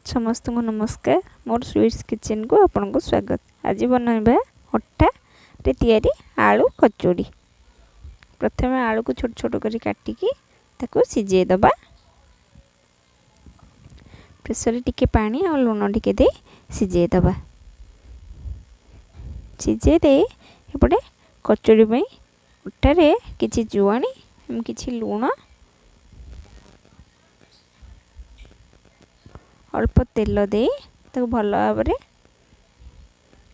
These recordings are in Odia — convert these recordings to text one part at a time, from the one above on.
ସମସ୍ତଙ୍କୁ ନମସ୍କାର। ମୋର ସୁଇଟ୍ସ କିଚେନ୍କୁ ଆପଣଙ୍କୁ ସ୍ୱାଗତ। ଆଜି ବନାଇବା ଅଟାରେ ତିଆରି ଆଳୁ କଚୋଡ଼ି। ପ୍ରଥମେ ଆଳୁକୁ ଛୋଟ ଛୋଟ କରି କାଟିକି ତାକୁ ସିଝେଇ ଦେବା। ପ୍ରେସରରେ ଟିକେ ପାଣି ଆଉ ଲୁଣ ଟିକେ ଦେଇ ସିଝେଇ ଦେବା। ସିଝେଇ ଦେଇ ଏପଟେ କଚୋଡ଼ି ପାଇଁ ଅଟାରେ କିଛି ଜୁଆଣି, କିଛି ଲୁଣ, ଅଳ୍ପ ତେଲ ଦେଇ ତାକୁ ଭଲ ଭାବରେ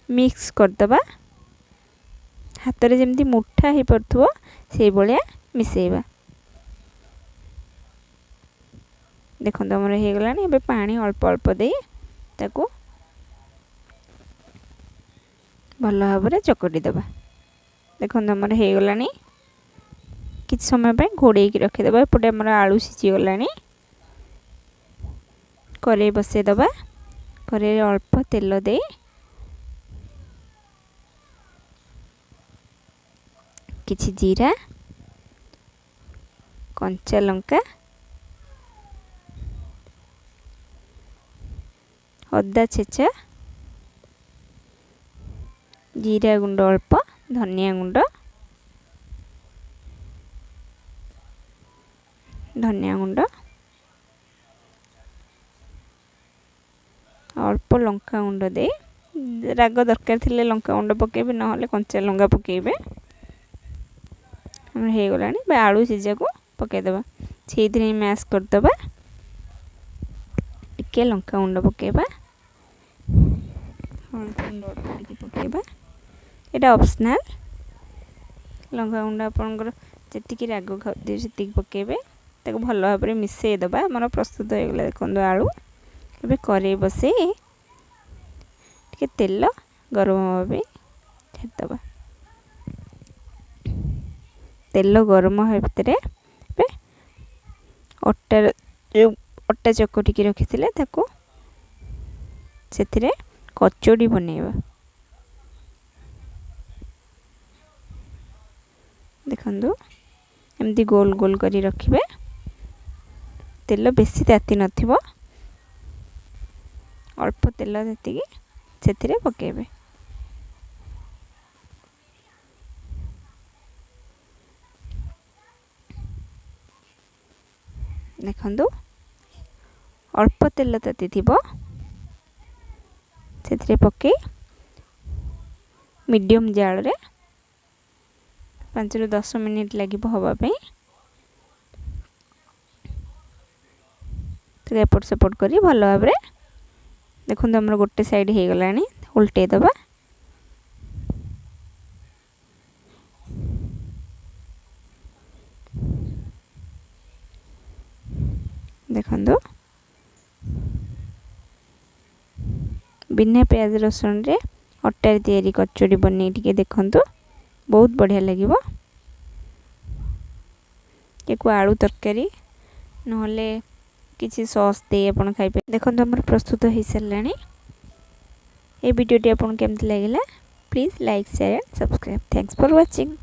ମିକ୍ସ କରିଦେବା। ହାତରେ ଯେମିତି ମୁଠା ହେଇପାରୁଥିବ, ସେଇଭଳିଆ ମିଶାଇବା। ଦେଖନ୍ତୁ, ଆମର ହେଇଗଲାଣି। ଏବେ ପାଣି ଅଳ୍ପ ଅଳ୍ପ ଦେଇ ତାକୁ ଭଲ ଭାବରେ ଚକଟି ଦେବା। ଦେଖନ୍ତୁ, ଆମର ହେଇଗଲାଣି। କିଛି ସମୟ ପାଇଁ ଘୋଡ଼େଇକି ରଖିଦେବା। ଏପଟେ ଆମର ଆଳୁ ସିଝିଗଲାଣି। କରେଇ ବସେଇଦେବା। କରେଇରେ ଅଳ୍ପ ତେଲ ଦେଇ କିଛି ଜିରା, କଞ୍ଚା ଲଙ୍କା, ଅଦା ଛେଚା, ଜିରା ଗୁଣ୍ଡ ଅଳ୍ପ, ଧନିଆ ଗୁଣ୍ଡ, ଧନିଆ ଗୁଣ୍ଡ, ଅଳ୍ପ ଲଙ୍କା ଗୁଣ୍ଡ ଦେଇ, ରାଗ ଦରକାର ଥିଲେ ଲଙ୍କା ଗୁଣ୍ଡ ପକାଇବେ, ନହେଲେ କଞ୍ଚା ଲଙ୍କା ପକାଇବେ। ଆମର ହେଇଗଲାଣି ବା ଆଳୁ ସିଝାକୁ ପକାଇଦେବା। ସେଇଥିରେ ହିଁ ମ୍ୟାସ୍ କରିଦେବା। ଟିକେ ଲଙ୍କା ଗୁଣ୍ଡ ପକାଇବା, ହଳଦୀ ଗୁଣ୍ଡ ଅଳ୍ପ ଟିକେ ପକାଇବା। ଏଇଟା ଅପସନାଲ୍। ଲଙ୍କା ଗୁଣ୍ଡ ଆପଣଙ୍କର ଯେତିକି ରାଗ ଖାଉଥିବେ, ସେତିକି ପକାଇବେ। ତାକୁ ଭଲ ଭାବରେ ମିଶାଇ ଦେବା। ଆମର ପ୍ରସ୍ତୁତ ହେଇଗଲା, ଦେଖନ୍ତୁ ଆଳୁ। ଏବେ କରେଇ ବସେଇ ଟିକେ ତେଲ ଗରମ ହେବା ପାଇଁ ଛାଡ଼ିଦେବା। ତେଲ ଗରମ ହେବା ଭିତରେ ଏବେ ଅଟାର ଯେଉଁ ଅଟା ଚକଟିକି ରଖିଥିଲେ, ତାକୁ ସେଥିରେ କଚୋଡ଼ି ବନେଇବା। ଦେଖନ୍ତୁ, ଏମିତି ଗୋଲ ଗୋଲ କରି ରଖିବେ। ତେଲ ବେଶୀ ତାତି ନଥିବ, ଅଳ୍ପ ତେଲ ଯେତିକି ସେଥିରେ ପକାଇବେ। ଦେଖନ୍ତୁ, ଅଳ୍ପ ତେଲ ତାତି ଥିବ, ସେଥିରେ ପକାଇ ମିଡ଼ିୟମ୍ ଜାଳରେ 5ରୁ 10 ମିନିଟ୍ ଲାଗିବ ହେବା ପାଇଁ। ତାକୁ ଏପଟ ସେପଟ କରି ଭଲ ଭାବରେ, ଦେଖନ୍ତୁ, ଆମର ଗୋଟେ ସାଇଡ଼୍ ହେଇଗଲାଣି, ଓଲଟେଇ ଦେବା। ଦେଖନ୍ତୁ, ବିନା ପିଆଜ ରସୁଣରେ ଅଟାରେ ତିଆରି କଚୋଡ଼ି ବନେଇ ଟିକେ ଦେଖନ୍ତୁ, ବହୁତ ବଢ଼ିଆ ଲାଗିବ। ୟାକୁ ଆଳୁ ତରକାରୀ ନହେଲେ କିଛି ସସ୍ ଦେଇ ଆପଣ ଖାଇପାରିବେ। ଦେଖନ୍ତୁ, ଆମର ପ୍ରସ୍ତୁତ ହୋଇସାରିଲାଣି। ଏ ଭିଡ଼ିଓଟି ଆପଣଙ୍କୁ କେମିତି ଲାଗିଲା? Please like, share and subscribe. Thanks for watching.